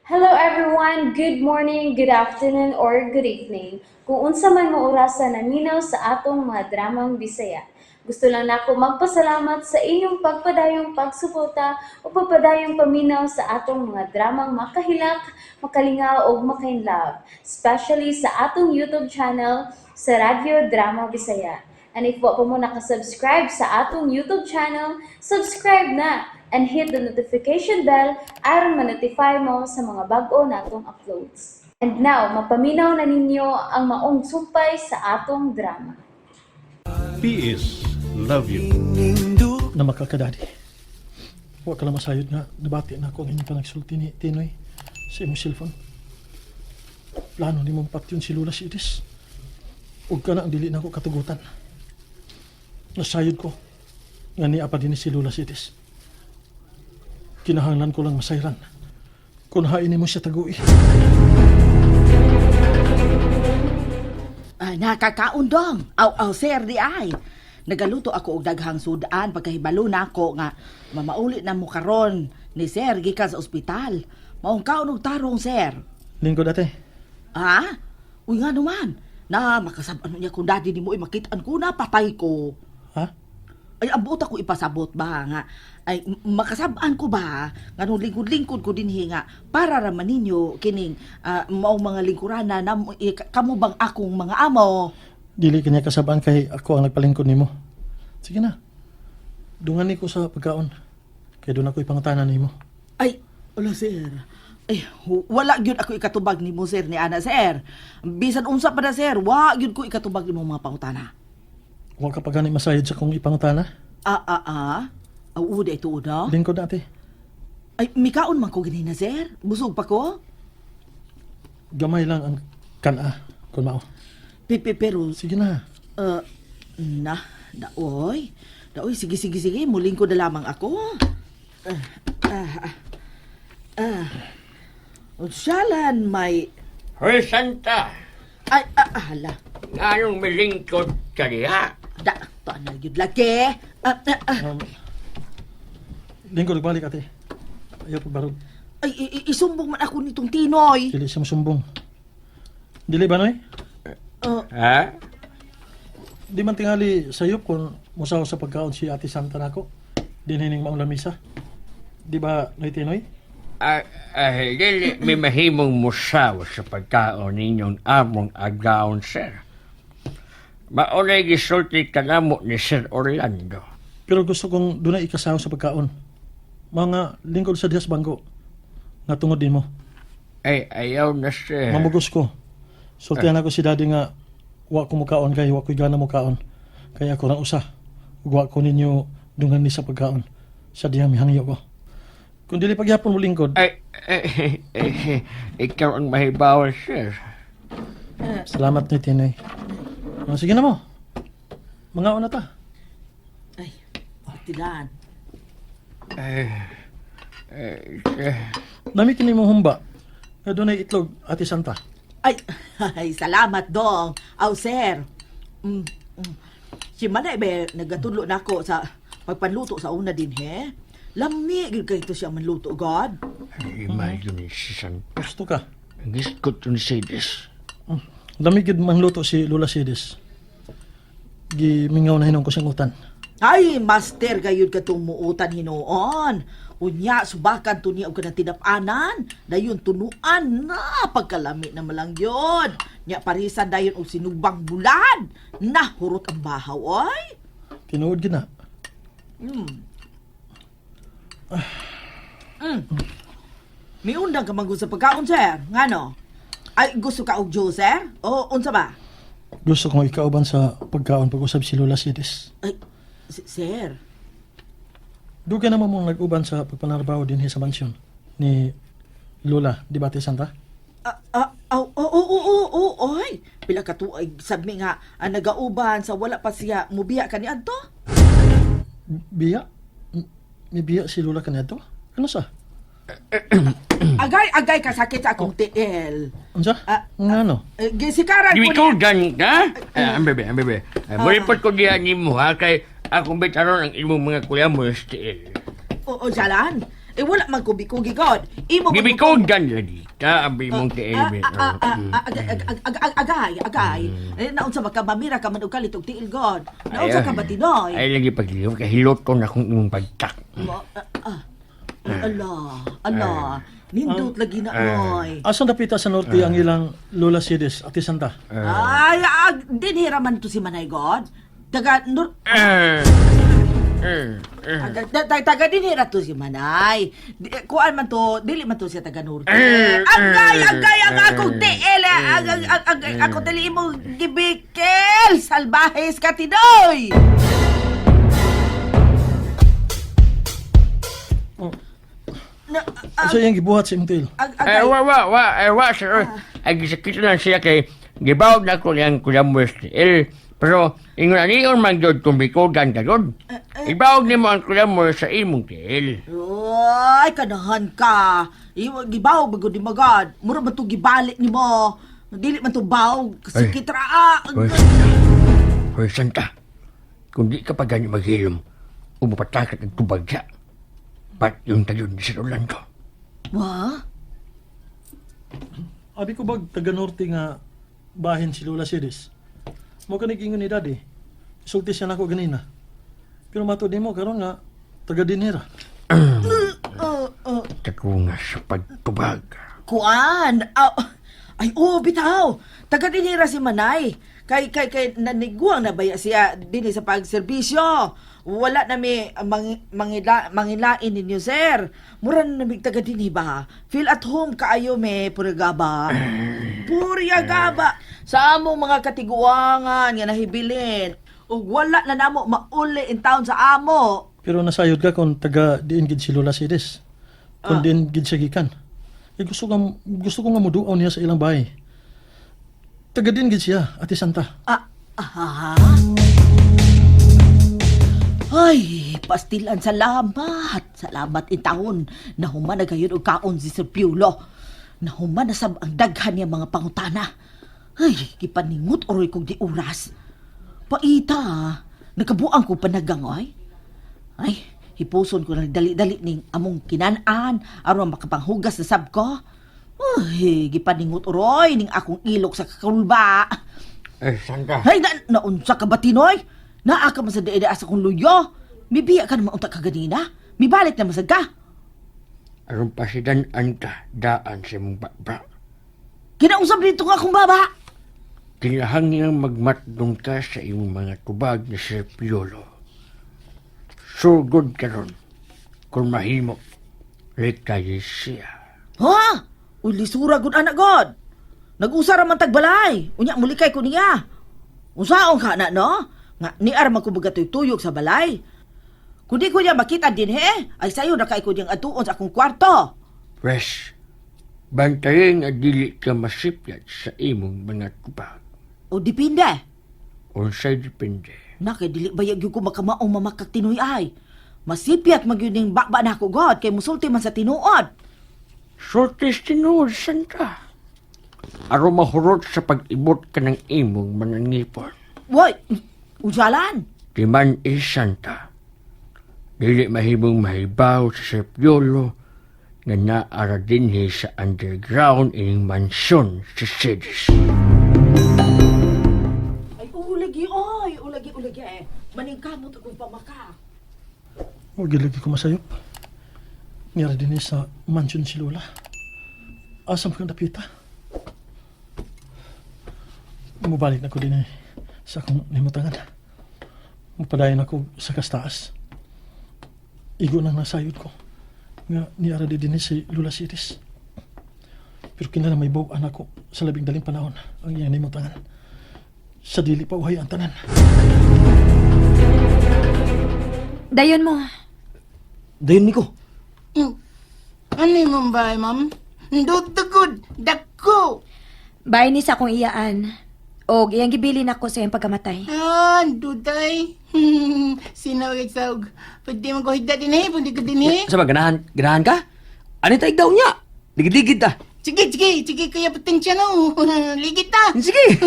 Hello everyone! Good morning, good afternoon, or good evening. Kung unsa man mo orasa naminaw sa atong mga dramang Bisaya. Gusto lang nako magpasalamat sa inyong pagpadayong pagsuporta o pagpadayong paminaw sa atong mga dramang makahilak, makalingaw ug makainlove, especially sa atong YouTube channel sa Radyo Drama Bisaya. And if wa pa mo nakasubscribe sa atong YouTube channel, subscribe na and hit the notification bell aron ma-notify mo sa mga bag-o natong uploads. And now, mapaminaw na ninyo ang maong sumpay sa atong drama. PS Love you. Na makakadadi. Wa ka lang masayod nga nabati na ako ang inyong panagsulti ni Tinoy sa imong cellphone. Plano ni mong patyon si Lula Sidis. Ug ka na ang dili na ako katugutan. Nasayod ko nga niya pa din si Lula Sidis. Kinahanglan ko lang masayran kung hain mo siya tagui. Ah, nakakaon dong. Aw, aw, sir, di ay. Nagaluto ako og daghang sudan pagkahibalo na ako nga mamauli na mo karon ni sir gikan sa ospital. Maong kaon og tarong, sir. Lingkod, ate. Ha? Uy nga naman. Na makasab-an niya kung daddy ni mo ay makitaan ko na patay ko. Ha? Ay, ang buot ako ipasabot ba nga. Ay, makasab-an ko ba nga nung lingkod-lingkod ko dinhi nga para raman ninyo kining maong mga lingkurana na kamo bang akong mga amo? Dili kanya kasabaan kay ako ang nagpalingkod nimo. Sige na. Dungan ni ko sa pagkaon. Kay doon ako ipangutana nimo. Ay, wala sir. Ay, wala gyud ako ikatubag nimo sir ni ana sir. Bisan unsa pa na sir, wa gyud ko ikatubag nimo mga pangutana. Wa ka pa gani masayod sa kong ipangutana. Ah ah ah. Aw, di ito no? Lingkod, ate. Ay, mikaon man ko ganina sir. Busog pa ko. Gamay lang ang kana kung mao. Pipi pero Sige na. Na daoy. Daoy, sige sige sige, muling ko na lamang ako. Ah ah ah. Ah. Unsalan may Hoy, Santa! ay ah, ah, hala. Nganong milingkod ka diha? Da, to na gyud lagi. Ah, ah, ah. Lingkod, balik, ate. Ayaw pagbarog. Ay, isumbong man ako nitong Tinoy. Dili siya masumbong. Dili ba, Noy? Ha? Di man tingali sayop kung musaw sa pagkaon si Ate Santa nako. Dinining maong lamisa. Di ba, Noy Tinoy? Ay, ay, dili may mahimong musaw sa pagkaon ninyong among agaon, sir. Maunay gisulti ka namo ni Sir Orlando. Pero gusto kong dunay ikasaw sa pagkaon. Mga lingkod sa Dias Banggo. Nga tungod din mo. Ay, ayaw na, sir. Mamugos ko. Sultihan ako si daddy nga wa ko mukaon kay wa ko'y gana mukaon. Kaya ako rang usa. Ug wa ko ninyo dungan ni sa pagkaon. Sa dihang mihangyo ko. Kung dili pagyapon mo lingkod, Ay, ay, ay, ikaw ang mahibaw, sir. Salamat ni Tinay. Ah, sige na mo. Mga una ta. Ay, tilan. Ay, ay, sir. Dami kini mo humba. Nga dunay itlog, Ate Santa. Ay, ay, salamat dong. Aw, sir. Si Manay be, nagatulo na ako sa pagpanluto sa una din, he? Lami, gyud kay ito siya manluto, God. Ay, imagine si Santa. Gusto ka. Gusto ko ni Sides. Dami gid manluto si Lola Sides. Gimingaw na hinon ko siyang utan. Ay, master gayud ka tumuutan hinuon. Unya, subakan to niya og kanang tinapanan. Dayon tunuan na pagkalami na malang yun. Nya parisan dayon og sinugbang bulan. Nahurot ang bahaw, oy. Tinuod gid na. Miundang ka man gud sa pagkaon, sir. Ngano? Ay, gusto ka og juice, sir? O, unsa ba? Gusto kong ikauban sa pagkaon pag-usab si Lola Sides. Ay, sir. Dugay naman mong nag-uban sa pagpanarbaho dinhi sa mansyon ni Lola, di ba, Ate Santa? Ah, ah, oo, oo, oo, oo, oy. Pila ka tuig sabi nga ang nagauban sa wala pa siya mubiya kani adto. Biya? May biya si Lola kaniadto? Ano sa? Agay, agay ka sakit sa akong tiil. Unsa? Ah, Nga no? Eh, gisikaran ko niya. Gimikudan ka? Ah, ang bebe, ang bebe. Ah, Mulipot ko diya ni mo, ha? Kay akong bitaron ang imong mga kuya mo, tiil. Oo, jalan. Eh, wala man ko bikugi, God. Imo man Gimikudan lagi. Kaabi mong tiil. Ah, ah, ah, Agay, agay. Eh, naunsa ba ka mamira ka man og kalit og tiil god. Naunsa ka ba Tinoy? Ay, lagi paglihok. Kahilot ko na kung imong pagtak. Ah, Ala, ala. Nindot lagi na oy. Asan dapita sa norte ang ilang Lola Sides, Ate Santa? Ay, dinhira man to si Manay God. Taga nur taga dinhira to si Manay. Kuan man to, dili man to siya taga norte. Agay, agay ang akong tiil. Ako dili imo gibikel. Salbahes ka Tinoy. Oh. Na, Unsa iyang gibuhat sa imong tiil? Ay, agay. wa, wa, wa, ay, wa, sir. Ay, gisakit lang siya kay gibawag na ko niyang kulamwes tiil. Pero, ingon aniyon man gyud kung bikogan ka gyud. Ibawag nimo ang kulamwes sa imong tiil. Ay, kanahan ka. Iwa, gibaw, bago di magad. Mura ba to gibalik ni mo? Dili man to baw. Sakit ra. Hoy, Santa. Hoy, Santa. Kung di ka pa gani maghilom, umupatakat ang tubag siya. Pat yung tayon ni Sir Orlando. Wa? Abi ko bag taga norte nga bahin si Lola Sides. Mo ka nag-ingon ni Daddy. Sulti siya nako ganina. Pero matod nimo karon nga taga dinhira. Tatunga sa pagtubag. Kuan. Aw, ay, oo, bitaw. Taga dinira si Manay. Kay, naniguang na baya siya dinhi sa pagserbisyo. Wala na mi mangilain ninyo, sir. Mura na mi taga dinhi ba? Feel at home kaayo me, purigaba. Purigaba. Sa among mga katiguangan nga nahibilin. Ug wala na namo mauli in town sa amo. Pero nasayod ka kung taga diin gid si Lola Sides. Kung diin gid siya gikan. Eh, gusto ko nga muduaw niya sa ilang bahay. Taga diin gid siya, Ate Santa. Ah, ah. Ay, pastilan, salamat. Salamat in taon. Nahuman na gayon og kaon si Sir Piolo. Nahuman na sab ang daghan niya mga pangutana. Ay, gipaningot oroy kog di oras. Paita, ah. Nakabuang ko panagang ay. Ay, hipuson ko na dali-dali ning among kinan-an aron makapanghugas na sab ko. Ay, gipaningot oroy ning akong ilok sa kakulba. Ay, Santa. Hay, na, naunsa ka ba, Tinoy? Naa ka man sa daida sa kong luyo. Mibiya ka naman unta ka ganina. Mibalik na masag ka. Aron pasidan anta daan sa imong baba. Kinausap dito nga akong baba. Kinahanglan magmatdong ka sa imong mga tubag ni Sir Piolo. Sugod karon kung mahimo, likayi siya. Ha? Uy, lisura gud anak god. Nag-usa ra man tagbalay. Unya mulikay ko niya. Unsaon ka na no? Nga niar man ko baga tuyog sa balay. Kung di ko niya makita din he, ay sayo na kay ko niyang atuon sa akong kwarto. Pres, bantayin nga dili ka masipyat sa imong mga tubag. O dipinde. Unsay depende. Na kay dili bayag gyud ko makamaong mamakak tinoy ay. Masipyat magyud ning baba na ako god kay musulti man sa tinuod. Sultis tinuod, Santa. Aron mahurot sa pag-ibot ka ng imong mga ngipon. Woy, ujalan. Di man is Santa. Dili mahimong mahibaw sa Sir Piolo nga naara dinhi sa underground ining mansyon sa Cedes. Ay ulagi oy, ulagi ulagi eh. Maningkamot akong pamaka. Huwag lagi ko masayop. Nira din sa mansion si Lola. Asam kang dapita. Mubalik na ko din eh, sa akong limutangan. Mupadayon ako sa kastaas. Igo nang nasayod ko. Nga niara di din si Lola Siris. Pero kinala may baw anak ko sa labing daling panahon ang iyang limutangan. Sa dili pa uhay ang tanan. Dayon mo. Dayon niko. Ano yung bahay, ma'am? Dutugod! Dako! Bahay ni sa akong iyaan. Og iyang gibilin ako sa iyang pagkamatay. Ah, duday. Sinawag saog. Pwede mo ko higda din eh. Pwede ko din eh. Sa ba, ganahan, ganahan ka? Ano tayo daw niya? Ligid-ligid ta. Sige, sige. Sige, kaya potensya no. Ligit ta. Sige.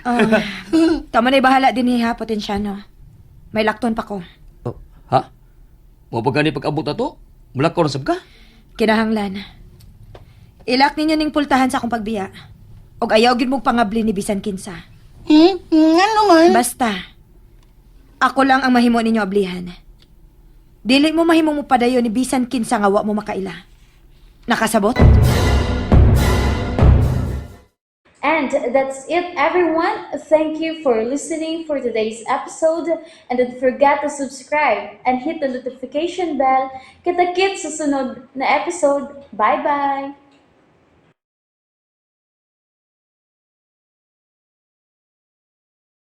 Ah, tama na'y bahala din ha, Potensyano. May lakton pa ko. Oh, ha? Mo ba gani pag-abot na to? Mula ko sab ka? Kinahanglan. Ilak ninyo ning pultahan sa akong pagbiya. Og ayaw gid mong pangabli ni bisan kinsa. Ngano man? Basta, ako lang ang mahimo ninyo ablihan. Dili mo mahimo mo padayon ni bisan kinsa nga wa mo makaila. Nakasabot? And that's it, everyone. Thank you for listening for today's episode. And don't forget to subscribe and hit the notification bell. Kita-kits sa sunod na episode. Bye-bye!